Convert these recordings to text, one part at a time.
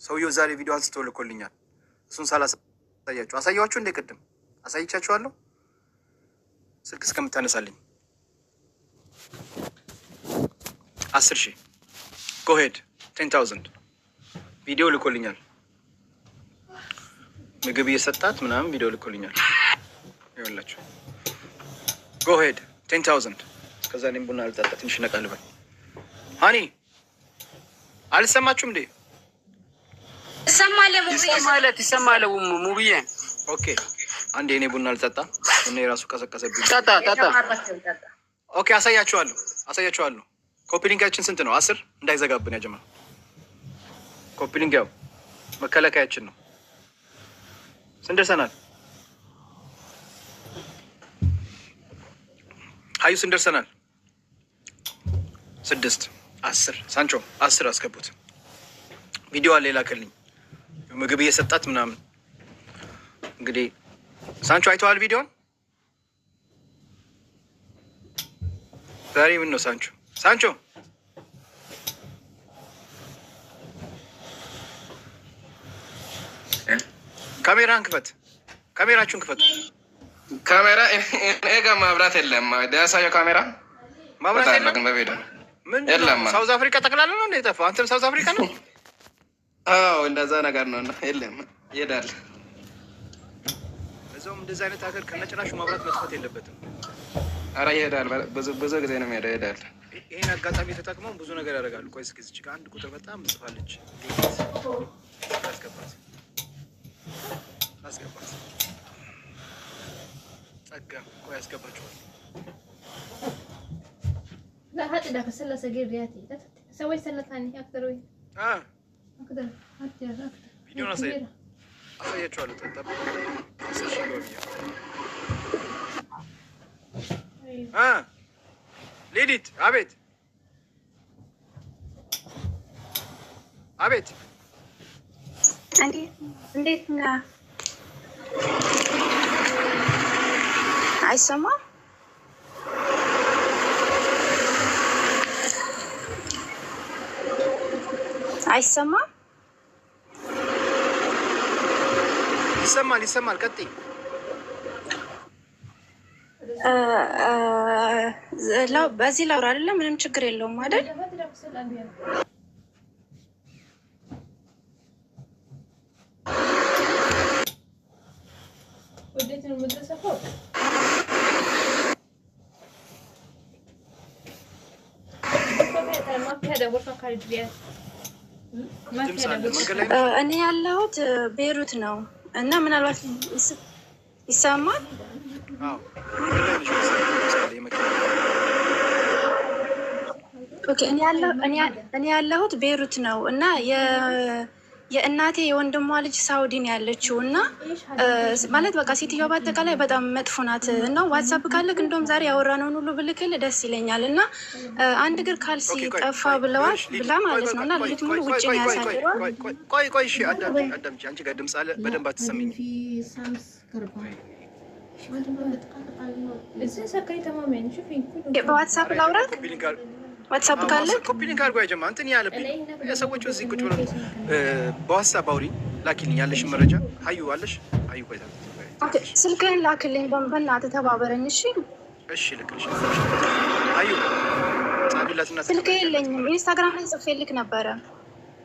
ሰውየው ዛሬ ቪዲዮ አንስቶ ልኮልኛል። እሱን ሳላሳያችሁ አሳያችሁ እንደ ቅድም አሳይቻችኋለሁ። ስልክ እስከምታነሳልኝ 10,000፣ go ahead፣ 10,000። ቪዲዮ ልኮልኛል። ምግብ እየሰጣት ምናምን ቪዲዮ ልኮልኛል። ይኸውላችሁ፣ go ahead፣ 10,000። እስከዛ እኔም ቡና አልጠጣ፣ ትንሽ ነቃ ልበል። Honey፣ አልሰማችሁም እንዴ? ይሰማል፣ ይሰማል ሙብዬ። Okay፣ አንዴ እኔ ቡና አልጠጣ፣ ቡና የራሱ ቀሰቀሰብኝ። ጠጣ ጠጣ። Okay፣ አሳያችኋለሁ፣ አሳያችኋለሁ። Copy link ኣችን ስንት ነው? 10 እንዳይዘጋብን ያጀማ። Copy link ያው መከላከያችን ነው። ስንት ደርሰናል? ሀዩ፣ ስንት ደርሰናል? ስድስት፣ 10። ሳንቾ፣ 10 አስገቡት። ቪዲዮ አለ የላከልኝ፣ ምግብ እየሰጣት ምናምን። እንግዲህ ሳንቾ አይተዋል ቪዲዮን። ዛሬ ምን ነው ሳንቾ? ሳንቾ፣ ካሜራን ክፈት። ካሜራችሁን ክፈቱ። ካሜራ እኔ ጋር ማብራት የለም። ያሳየው ካሜራ ማብራት የለም። ግን በቪዲዮ ምንድን ነው? የለም። ሳውዝ አፍሪካ ጠቅላላ ነው እንደ የጠፋው? አንተም ሳውዝ አፍሪካ ነው? አዎ፣ እንደዛ ነገር ነው። እና የለም፣ ይሄዳል። እዛውም እንደዚህ አይነት ሀገር ከነጭራሹ ማብራት መጥፋት የለበትም። አረ ይሄዳል። ብዙ ብዙ ጊዜ ነው የሚሄደው። ይሄዳል። ይህን አጋጣሚ ተጠቅመው ብዙ ነገር ያደርጋሉ። ቆይ እስኪ እዚች ጋር አንድ ቁጥር በጣም ጽፋለች። ላስገባት፣ ላስገባት። ጸጋ፣ ቆይ ያስገባችኋል። لا هات ده سلة صغير رياتي سوي سلة ثانية أكثر وين أقدر أقدر أقدر. ቪዲዮን አሳያችኋለሁ። ጠጠብ 10,000 ገባ። ሌሊት፣ አቤት አቤት። እንዴት ነህ? አይሰማም? አይሰማም? ይሰማል፣ ይሰማል። ቀጥይ። በዚህ ላውራ አይደለ? ምንም ችግር የለውም አይደል? وديت المدرسة فوق. ما في هذا غرفة خارجية، ما في ድምፅ هذا አለ። غرفة. መንገድ ላይ ነሽ? እኔ ያለሁት ቤሩት ነው እና ምናልባት ይሰማል? አዎ፣ መንገድ ላይ ነሽ መሰለኝ። ድምፅ አለ የመኪና። Okay፣ እኔ ያለሁት ቤሩት ነው እና የእናቴ የወንድሟ ልጅ ሳውዲን ያለችው እና ማለት በቃ ሴትዮዋ በአጠቃላይ በጣም መጥፎ ናት። እና ዋትሳፕ ካለክ እንደውም ዛሬ ያወራነውን ሁሉ ብልክል ደስ ይለኛል። እና አንድ እግር ካልሲ Okay፣ ቆይ ጠፋ ቆይ ብለዋል ይኸውልሽ ሊድ ብላ ቆይ ማለት ቆይ ነው እና ቆይ ልጅ ሙሉ ቆይ ውጭ ቆይ ነው ቆይ ቆይ ያሳድሯል። ቆይ ቆይ ቆይ ቆይ እሺ፣ አዳምጪ፣ አዳምጪ። አንቺ ጋር ድምፅ አለ፣ በደንብ አትሰሚኝም። في سامس كربان. ازاي سكري تماما؟ شوفي كله. በዋትሳፕ ላውራክ? Copy link አድርጎ ዋትሳፕ ካለክ copy link አድርጎ ያጀማ እንትን ያለብኝ የሰዎቹ እዚህ ቁጭ ብለው በዋትሳፕ አውሪኝ፣ ላኪልኝ ያለሽን መረጃ። ሀዩ አለሽ? ሀዩ ቆይ። Okay፣ ስልክህን ላክልኝ በእናትህ ተባበረኝ። እሺ። እሺ፣ እልክልሻለሁ። ሀዩ፣ ጻፊላትና ስልክ የለኝም። ኢንስታግራም ላይ ጽፌልክ ነበረ።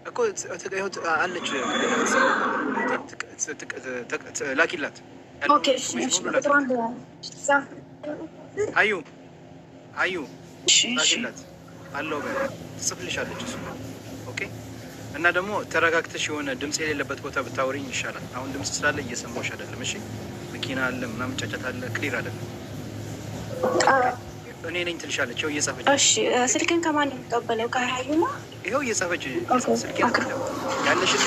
እኮ ይኸው አለች ከሌላ ላኪላት። Okay፣ እሺ፣ እሺ፣ ቁጥሯን ጻፍ። ሀዩ፣ ሀዩ። እሺ፣ እሺ። ላኪላት አለው በይ፣ ትጽፍልሻለች እሱ። Okay፣ እና ደግሞ ተረጋግተሽ የሆነ ድምፅ የሌለበት ቦታ ብታወሪኝ ይሻላል። አሁን ድምፅ ስላለ እየሰማሁሽ አይደለም። እሺ፣ መኪና አለ ምናምን፣ ጫጫታ አለ፣ clear አይደለም። እኔ ነኝ ትልሻለች። ይኸው እየጻፈች። እሺ፣ ስልክን ከማን ነው የምቀበለው? ከሀዩ ነው? ይኸው እየጻፈች። ስልኬን ያለሽን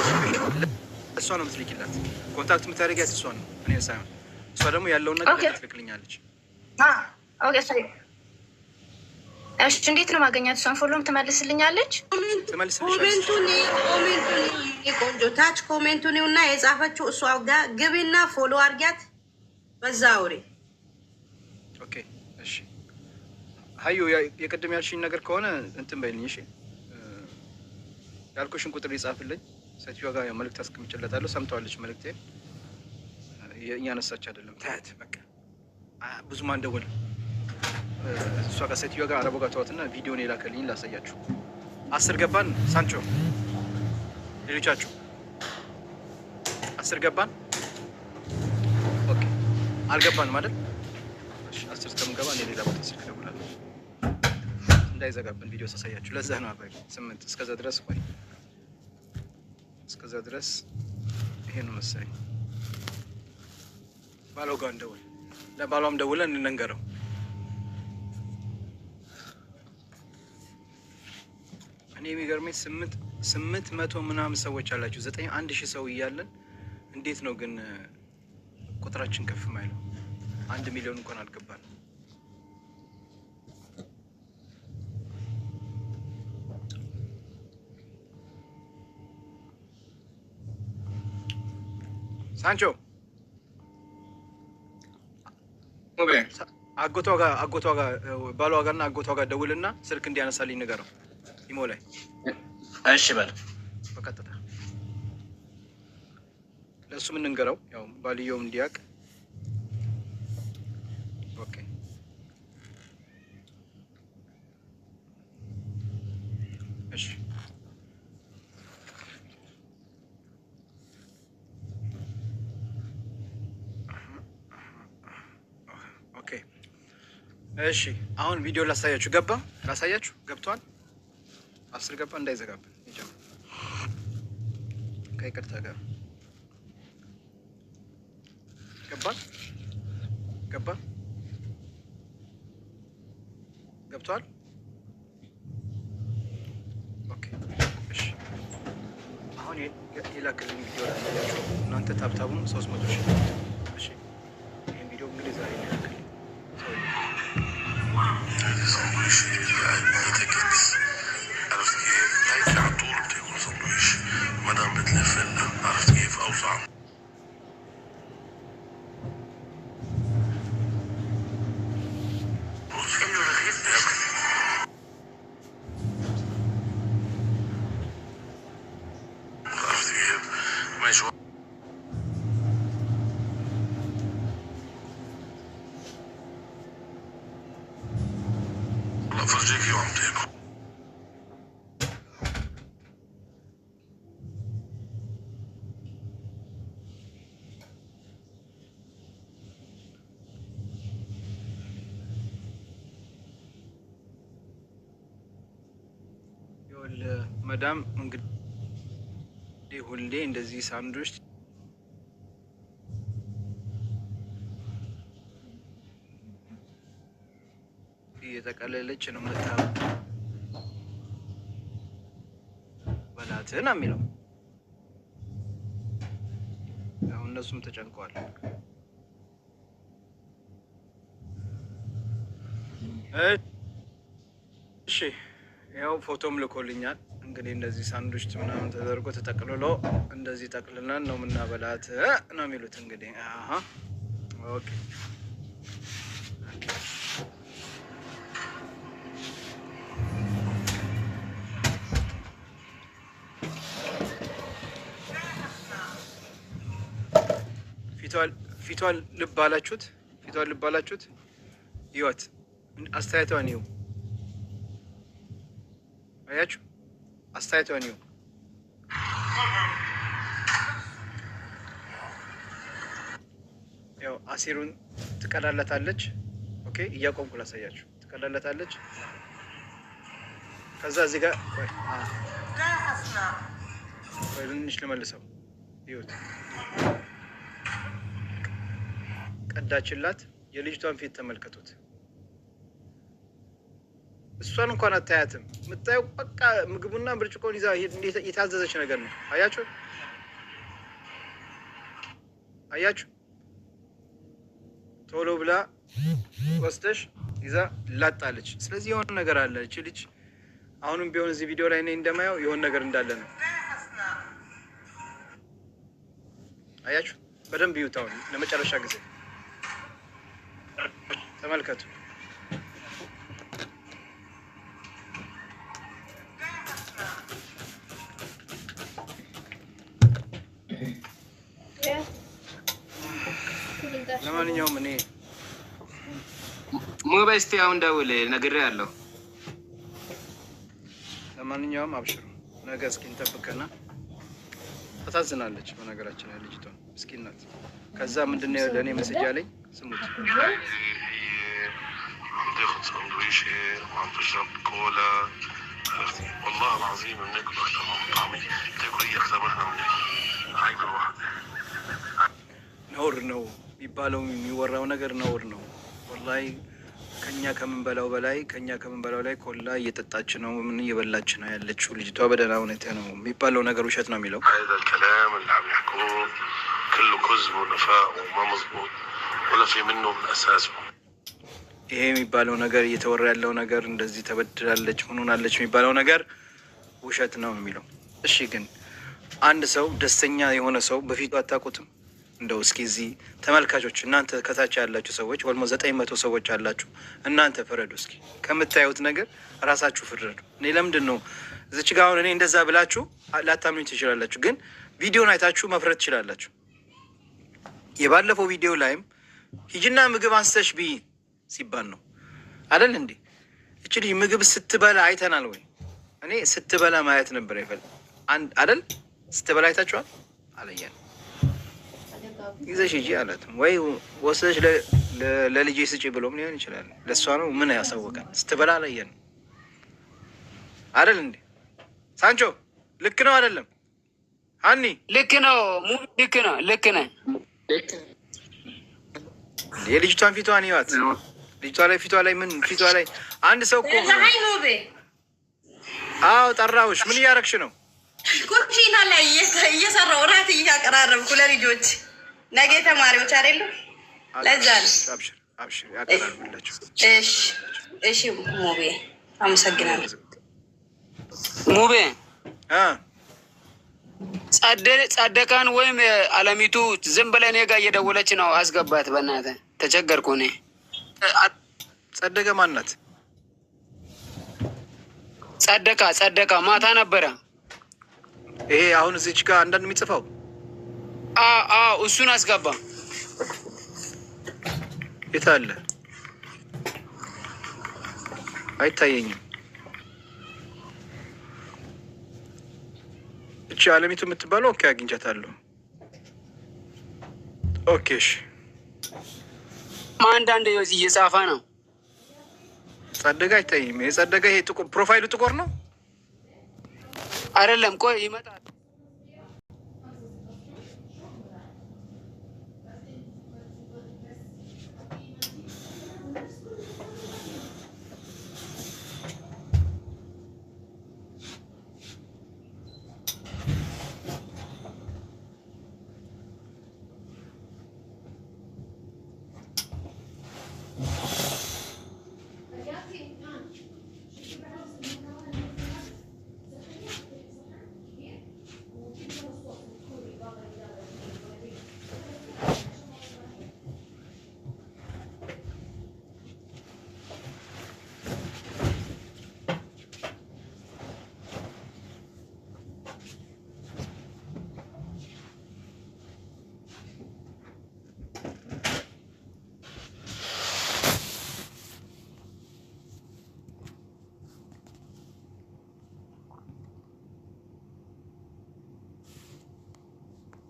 እሷ ነው የምትልኪላት። Contact የምታደርጊያት እሷ ነው፣ እኔ ሳይሆን። እሷ ደግሞ ያለውን ነገር ትልክልኛለች። Okay፣ እሺ። እንዴት ነው ማገኛት? እሷን follow ም ትመልስልኛለች? ትመልስልሻለች። Comment ኡን ቆንጆ ታች comment ኡን እና የጻፈችው እሷ ጋር ግቢና follow አርጊያት። በዛ አውሪ። Okay፣ እሺ ሀዩ፣ የቅድም ያልሽኝ ነገር ከሆነ እንትን በይልኝ። እሺ፣ ያልኩሽን ቁጥር ይጻፍልኝ። ሴትዮዋ ጋር ያው መልእክት አስቀምጬለታለሁ። ሰምተዋለች መልእክቴን። እያነሳች አይደለም። ታያት በቃ ብዙም አንደውልም። እሷ ጋር ሴትዮዋ ጋር አረቦ ጋር ተዋትና ቪዲዮን የላከልኝ ላሳያችሁ። 10 ገባን ሳንቾ፣ ሌሎቻችሁ 10 ገባን። Okay አልገባንም አይደል? እሺ 10 እስከምገባ እኔ ሌላ ቦታ ስልክ እደውላለሁ እንዳይዘጋብን ቪዲዮ ሳሳያችሁ። ለዛ ነው አባይ 8 እስከዛ ድረስ ቆይ፣ እስከዛ ድረስ ይሄ ነው መሰለኝ። ባሏ ጋር እንደውል፣ ለባሏም ደውለን እንንገረው። እኔ የሚገርመኝ 800 ምናምን ሰዎች አላችሁ፣ 9 1000 ሰው እያለን እንዴት ነው ግን ቁጥራችን ከፍ ማይለው? 1 ሚሊዮን እንኳን አልገባንም። ሳንቾ አጎቷ ጋር ባሏ ጋርና አጎቷ ጋር ደውልና ስልክ እንዲያነሳልኝ ንገረው። ኢሞ ላይ እሺ በል በቀጥታ ለእሱም እንንገረው፣ ያው ባልየውም እንዲያውቅ። Okay እሺ okay እሺ። አሁን ቪዲዮ ላሳያችሁ። ገባ ላሳያችሁ። ገብቷል። 10 ገባ። እንዳይዘጋብን ይጀምር ከይቅርታ ጋር ገባ ገባ ገብቷል። Okay እሺ። አሁን የላክልኝ ቪዲዮ ላሳያችሁ። እናንተ tap tap ኡን 300 ሺህ። እሺ ይሄን ቪዲዮ እንግዲህ ዛሬ ነው የላክልኝ ሰውዬው። هذه سندويش اتيكيتس، عرفت كيف؟ هيك على طول بتاكل سندويش ما دام بتلف لها، عرفت كيف؟ اوسع. انه رغيف عرفت كيف؟ ماشي. والله فرجيك يوم عم تاكل. ይኸውልህ መዳም እንግዲህ ሁሌ እንደዚህ ሳንዱች እየጠቀለለች ነው የምታበላት ነው የሚለው። ያው እነሱም ተጨንቀዋል። እሺ ያው ፎቶም ልኮልኛል። እንግዲህ እንደዚህ ሳንዱች ምናምን ተደርጎ ተጠቅልሎ እንደዚህ ጠቅልለን ነው የምናበላት ነው የሚሉት። እንግዲህ አሃ okay ፊቷን ልብ አላችሁት? ፊቷን ልብ አላችሁት? ይወት አስተያየቷን ይው አያችሁ? አስተያየቷን ይው። ያው አሲሩን ትቀዳለታለች። Okay እያቆምኩ ላሳያችሁ። ትቀዳለታለች። ከዛ እዚህ ጋር ቆይ ቆይ ትንሽ ልመልሰው። ይሁት ቀዳችላት። የልጅቷን ፊት ተመልከቱት። እሷን እንኳን አታያትም። የምታየው በቃ ምግቡና ብርጭቆን ይዛ የታዘዘች ነገር ነው። አያችሁ አያችሁ፣ ቶሎ ብላ ወስደሽ ይዛ ላጣለች። ስለዚህ የሆነ ነገር አለ። እቺ ልጅ አሁንም ቢሆን እዚህ ቪዲዮ ላይ እኔ እንደማየው የሆነ ነገር እንዳለ ነው። አያችሁ፣ በደንብ ይዩት። አሁን ለመጨረሻ ጊዜ ተመልከቱ። ለማንኛውም እኔ ሙቤ እስቲ አሁን ደውል፣ ነግሬሃለሁ። ለማንኛውም አብሽሩ፣ ነገ እስኪ እንጠብቅና ታሳዝናለች። በነገራችን ላይ ልጅቷ ምስኪን ናት። ከዛ ምንድን ነው ለእኔ message አለኝ፣ ስሙት። هي عم تاخد سندويشة وعم تشرب كولا، عرفتي؟ والله العظيم بناكل اكثر ما بنطعمي، بتاكل هي اكثر ما احنا بناكل. عيب الواحد. ነውር ነው የሚባለው የሚወራው ነገር ነውር ነው። ወላሂ ከኛ ከምንበላው በላይ ከኛ ከምንበላው ላይ ኮላ እየጠጣች ነው፣ ምን እየበላች ነው ያለችው ልጅቷ በደህና ሁኔታ ነው የሚባለው ነገር ውሸት ነው የሚለው። هذا الكلام اللي عم يحكوه كله كذب ونفاق وما مزبوط ولا في منه من اساسه. ይሄ የሚባለው ነገር እየተወራ ያለው ነገር እንደዚህ ተበድላለች ምን ሆናለች የሚባለው ነገር ውሸት ነው የሚለው። እሺ ግን አንድ ሰው ደስተኛ የሆነ ሰው በፊቱ አታውቁትም? እንደው እስኪ እዚህ ተመልካቾች እናንተ ከታች ያላችሁ ሰዎች almost 900 ሰዎች አላችሁ። እናንተ ፍረዱ እስኪ ከምታዩት ነገር ራሳችሁ ፍረዱ። እኔ ለምንድን ነው እዚች ጋ አሁን እኔ እንደዛ ብላችሁ ላታምኑኝ ትችላላችሁ፣ ግን ቪዲዮን አይታችሁ መፍረድ ትችላላችሁ። የባለፈው ቪዲዮ ላይም ሂጂና ምግብ አንስተሽ ብይ ሲባል ነው አይደል እንዴ? እች ልጅ ምግብ ስትበላ አይተናል ወይ? እኔ ስትበላ ማየት ነበር ይፈል አይደል? ስትበላ አይታችኋል? አለያን ይዘሽ ሂጂ አላት። ወይ ወስደሽ ለልጄ ስጪ ብሎም ሊሆን ይችላል። ለእሷ ነው ምን ያሳወቀን? ስትበላ አላየን አይደል እንዴ? ሳንቾ ልክ ነው አይደለም? ሀኒ ልክ ነው። ልክ ነው። ልክ ነህ። የልጅቷን ፊቷን ይዋት። ልጅቷ ላይ ፊቷ ላይ ምን ፊቷ ላይ አንድ ሰው እኮ አዎ፣ ጠራሁሽ። ምን እያረግሽ ነው? ኩሽና ላይ እየሰራሁ እራት እያቀራረብኩ ለልጆች፣ ነገ ተማሪዎች አይደሉ? ለዛ ነው። አብሽር አብሽር፣ ያቀራርብላችሁ። እሺ እሺ፣ ሙቤ አመሰግናለሁ። ሙቤ ጸደቃን ወይም አለሚቱ ዝም ብለህ እኔ ጋር እየደወለች ነው። አስገባት በእናትህ፣ ተቸገርኩ እኔ። ጸደቀ ማን ናት? ጸደቃ ጸደቃ ማታ ነበረ። ይሄ አሁን እዚች ጋር አንዳንድ የሚጽፈው አዎ፣ እሱን አስገባ። የት አለ? አይታየኝም። እቺ አለሚቱ የምትባለው okay፣ አግኝቻታለሁ። Okay እሺ። አንዳንድ እየጻፈ ነው። ጸደቀ አይታየኝም። የጸደቀ ይሄ ጥቁር profile ኡ ጥቁር ነው አይደለም? ቆይ ይመጣል።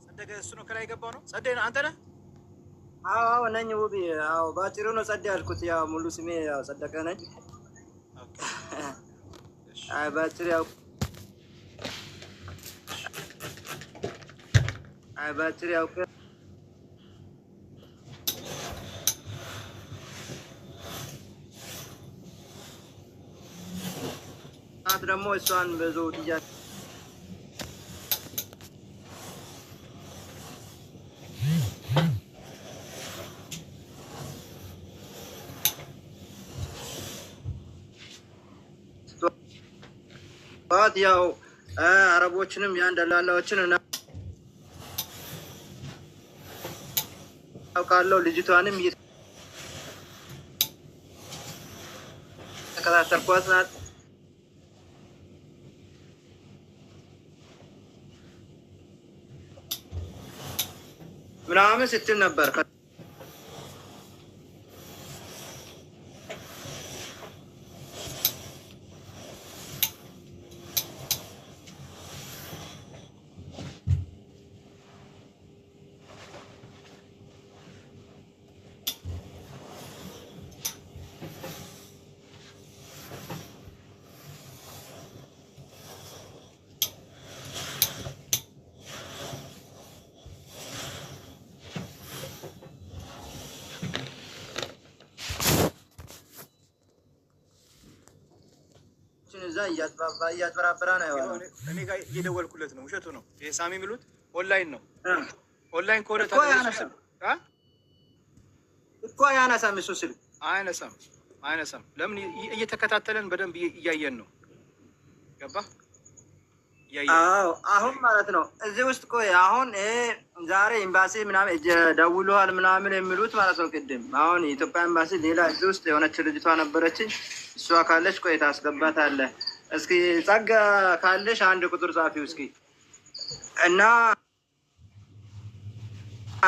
ጸደቀ እሱ ነው ከላይ የገባው ነው። ጸደይ አንተ ነህ? አዎ ነኝ ውቢ። አዎ ባጭሩ ነው ጸደ ያልኩት። ያው ሙሉ ስሜ ያው ጸደቀ ነኝ። አይ ባጭሩ ያው አይ ባጭሩ ያው ደግሞ እሷን ብዙ ጥያቄ ጠዋት ያው አረቦችንም ያን ደላላዎችን እናውቃለሁ። ልጅቷንም እየተከታተልኳት ናት። ምናምን ስትል ነበር። እያጭበራበራ ነው የዋለው። እኔ ጋር እየደወልኩለት ነው። ውሸቱ ነው። ይሄ ሳሚ የሚሉት ኦንላይን ነው። ኦንላይን ከሆነ እኮ አያነሳም እኮ አያነሳም፣ እሱ ስልክ አያነሳም፣ አያነሳም። ለምን እየተከታተለን በደንብ እያየን ነው። ገባ? አዎ አሁን ማለት ነው እዚህ ውስጥ ቆይ፣ አሁን ይሄ ዛሬ ኤምባሲ ምናምን ደውለዋል ምናምን የሚሉት ማለት ነው። ቅድም አሁን የኢትዮጵያ ኤምባሲ ሌላ እዚህ ውስጥ የሆነች ልጅቷ ነበረችኝ። እሷ ካለች ቆይ ታስገባታለህ። እስኪ ጸጋ ካለሽ አንድ ቁጥር ጻፊው እስኪ እና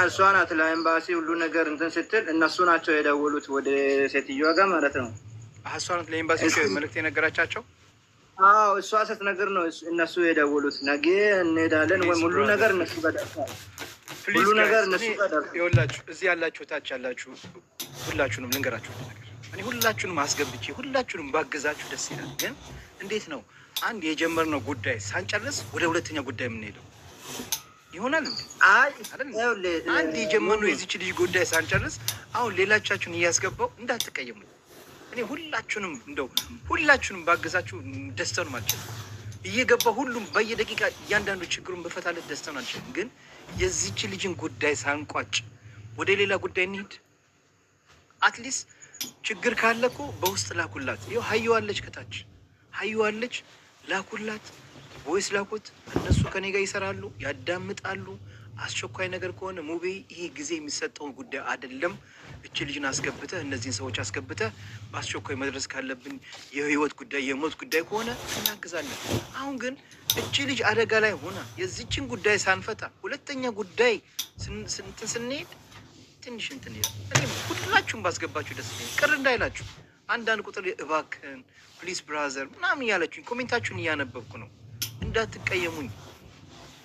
እሷ ናት ለኤምባሲ ሁሉ ነገር እንትን ስትል እነሱ ናቸው የደወሉት ወደ ሴትዮዋ ጋር ማለት ነው። እሷ ናት ለኤምባሲ መልዕክት የነገራቻቸው። አዎ እሷ ስትነግር ነው እነሱ የደወሉት። ነገ እንሄዳለን ወይም ሁሉ ነገር እነሱ ጋር ደርሷል። ሁሉ ነገር እነሱ ጋር ደርሷል። ይኸውላችሁ እዚህ ያላችሁ ታች ያላችሁ ሁላችሁንም ልንገራችሁ ነገር፣ እኔ ሁላችሁንም አስገብቼ ሁላችሁንም ባግዛችሁ ደስ ይላል። ግን እንዴት ነው አንድ የጀመርነው ጉዳይ ሳንጨርስ ወደ ሁለተኛ ጉዳይ የምንሄደው ይሆናል እንዴ? አንድ የጀመርነው የዚች ልጅ ጉዳይ ሳንጨርስ አሁን ሌላቻችሁን እያስገባው እንዳትቀየሙ። እኔ ሁላችሁንም እንደው ሁላችሁንም ባገዛችሁ ደስታውን አልችልም። እየገባ ሁሉም በየደቂቃ እያንዳንዱ ችግሩን በፈታለት ደስታውን አልችልም። ግን የዚች ልጅን ጉዳይ ሳንቋጭ ወደ ሌላ ጉዳይ እንሂድ። At least ችግር ካለ እኮ በውስጥ ላኩላት። ይኸው ሀየዋለች፣ ከታች ሀየዋለች፣ ላኩላት፣ voice ላኩት። እነሱ ከኔ ጋር ይሰራሉ፣ ያዳምጣሉ። አስቸኳይ ነገር ከሆነ ሙቤ ይሄ ጊዜ የሚሰጠውን ጉዳይ አይደለም። እቺ ልጅን አስገብተህ እነዚህን ሰዎች አስገብተህ በአስቸኳይ መድረስ ካለብን የህይወት ጉዳይ የሞት ጉዳይ ከሆነ እናግዛለን። አሁን ግን እቺ ልጅ አደጋ ላይ ሆና የዚችን ጉዳይ ሳንፈታ ሁለተኛ ጉዳይ እንትን ስንሄድ ትንሽ እንትን ይላል። እኔ ሁላችሁም ባስገባችሁ ደስ ይለኛል። ቅር እንዳይላችሁ አንዳንድ ቁጥር እባክህን please brother ምናምን እያለችኝ comment ኣችሁን እያነበብኩ ነው። እንዳትቀየሙኝ።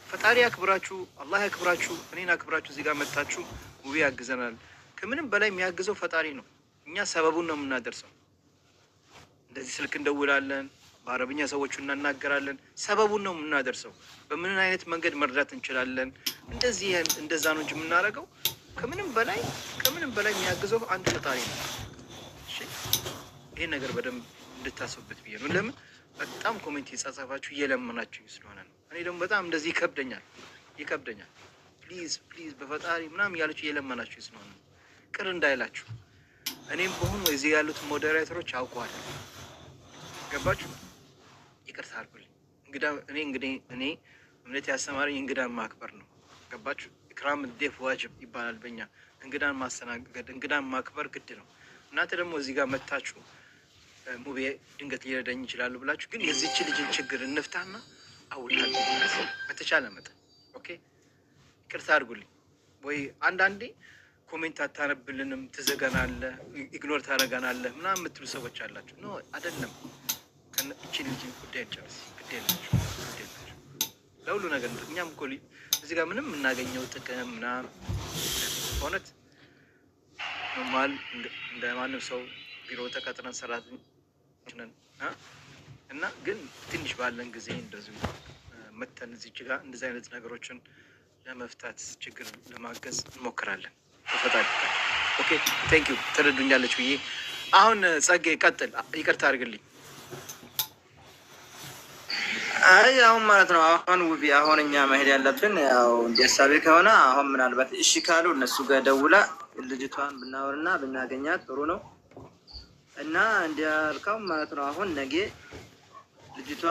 ፈጣሪ ያክብራችሁ፣ አላህ ያክብራችሁ፣ እኔን አክብራችሁ እዚህ ጋር መጥታችሁ ሙቤ ያግዘናል። ከምንም በላይ የሚያግዘው ፈጣሪ ነው። እኛ ሰበቡን ነው የምናደርሰው። እንደዚህ ስልክ እንደውላለን፣ በአረብኛ ሰዎቹ እናናገራለን። ሰበቡን ነው የምናደርሰው። በምን አይነት መንገድ መርዳት እንችላለን፣ እንደዚህ እንደዛ ነው እንጂ የምናደርገው። ከምንም በላይ የሚያግዘው አንድ ፈጣሪ ነው። እሺ ይሄን ነገር በደንብ እንድታስቡበት ብዬ ነው። ለምን በጣም comment የጻጻፋችሁ እየለመናችሁ ስለሆነ ነው። እኔ ደግሞ በጣም እንደዚህ ይከብደኛል። Please please በፈጣሪ ምናምን እያለችሁ እየለመናችሁ ስለሆነ ነው። ቅር እንዳይላችሁ። እኔም በሆን እዚህ ያሉት moderator ኦች አውቀዋል። ገባችሁ? ይቅርታ አድርጉልኝ። እንግዳ እኔ እንግዲህ እኔ እምነት ያስተማረኝ እንግዳን ማክበር ነው። ገባችሁ? إكرام الضيف واجب ይባላል በእኛ። እንግዳን ማስተናገድ እንግዳን ማክበር ግድ ነው። እናንተ ደግሞ እዚህ ጋር መታችሁ ሙቤ ድንገት ሊረዳኝ ይችላሉ ብላችሁ ግን የዚች ልጅን ችግር እንፍታና አውላችሁ በተቻለ መጠን okay፣ ይቅርታ አድርጉልኝ። ወይ አንዳንዴ comment አታነብልንም፣ ትዘገናለህ፣ ignore ታደርገናለህ ምናምን የምትሉ ሰዎች አላችሁ። No አይደለም። እቺ ልጅ ጉዳይ እንጨርስ። ግድ የላችሁ፣ ግድ የላችሁ ለሁሉ ነገር። እኛም እኮ እዚህ ጋር ምንም የምናገኘው ጥቅም ምናምን በእውነት normal እንደ ማንም ሰው ቢሮ ተቀጥረን ሰራተኞች ነን እና ግን ትንሽ ባለን ጊዜ እንደዚሁ መተን እዚህ ጋር እንደዚህ አይነት ነገሮችን ለመፍታት ችግር ለማገዝ እንሞክራለን። በፈጣሪ okay thank you ትረዱኛለች ብዬ አሁን ጸጌ ቀጥል። ይቅርታ አድርግልኝ። አይ አሁን ማለት ነው አሁን ውቢ አሁን እኛ መሄድ ያለብን ያው እንደ ሀሳቤ ከሆነ አሁን ምናልባት እሺ ካሉ እነሱ ጋር ደውላ ልጅቷን ብናወርና ብናገኛት ጥሩ ነው እና እንዲያልከው ማለት ነው አሁን ነገ ልጅቷ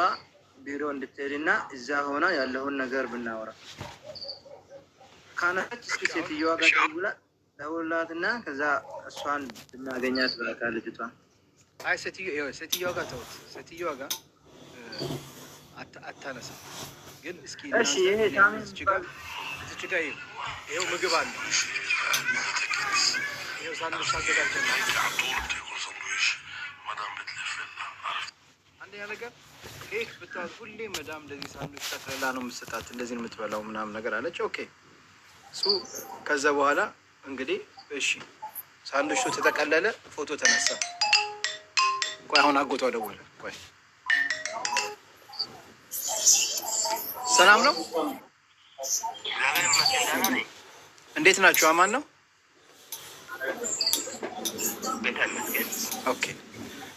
ቢሮ እንድትሄድና እዛ ሆና ያለውን ነገር ብናወራ ካናች እስኪ ሴትዮዋ ጋር ደውላ ደውላትና ከዛ እሷን ብናገኛት በቃ ልጅቷን። አይ ሴትዮዋ ጋር ተውት፣ ሴትዮዋ ጋር አታነሳም። ግን እስኪ እሺ ይሄ እዚች ጋር ይኸው ምግብ አለ፣ ይኸው ሳንዱች አዘጋጅተናል። አንደኛ ነገር ኬክ ብትዋት ሁሌ መዳም እንደዚህ ሳንዱች ጠቅልላ ነው የምትሰጣት፣ እንደዚህ ነው የምትበላው ምናምን ነገር አለች። Okay እሱ ከዛ በኋላ እንግዲህ እሺ ሳንዱቹ ተጠቀለለ፣ ፎቶ ተነሳ። ቆይ አሁን አጎቷ ደወለ። ቆይ ሰላም ነው፣ እንዴት ናችሁ? አማን ነው። Okay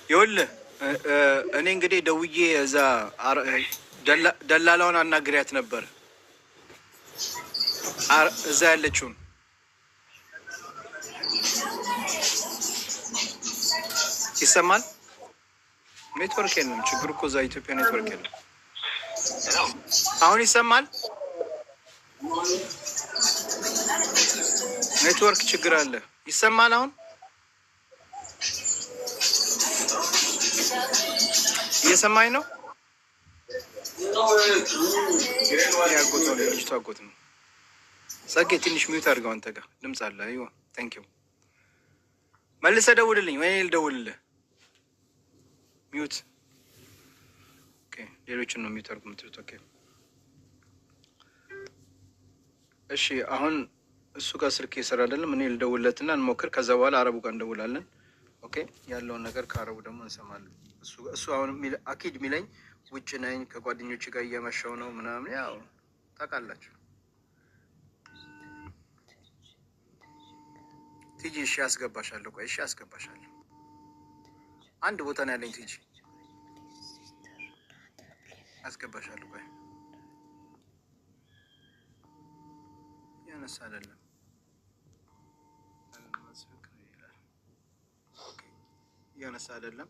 ይኸውልህ እኔ እንግዲህ ደውዬ እዛ ደላላውን አናግሪያት ነበር፣ እዛ ያለችውን። ይሰማል? ኔትወርክ የለም። ችግሩ እኮ እዛ ኢትዮጵያ ኔትወርክ የለም። አሁን ይሰማል? ኔትወርክ ችግር አለ። ይሰማል? አሁን እየሰማኝ ነው? ያጎት ነው፣ የልጅቷ አጎት ነው። ጸጌ ትንሽ mute አድርገው፣ አንተ ጋር ድምፅ አለ። أيوه thank you። መልሰህ ደውልልኝ ወይ እኔ ልደውልልህ። Mute okay። ሌሎችን ነው mute አድርጉ የምትሉት። Okay እሺ። አሁን እሱ ጋር ስልክ እየሰራ አይደለም። እኔ ልደውልለትና እንሞክር። ከዛ በኋላ አረቡ ጋር እንደውላለን። Okay፣ ያለውን ነገር ከአረቡ ደግሞ እንሰማለን። እሱ አሁን أكيد የሚለኝ ውጭ ነኝ፣ ከጓደኞች ጋር እየመሸው ነው ምናምን፣ ያው ታውቃላችሁ። ቲጂ እሺ አስገባሻለሁ። ቆይ እሺ አስገባሻለሁ። አንድ ቦታ ነው ያለኝ። ቲጂ አስገባሻለሁ። ቆይ ያነሳ አይደለም። እያነሳ አይደለም።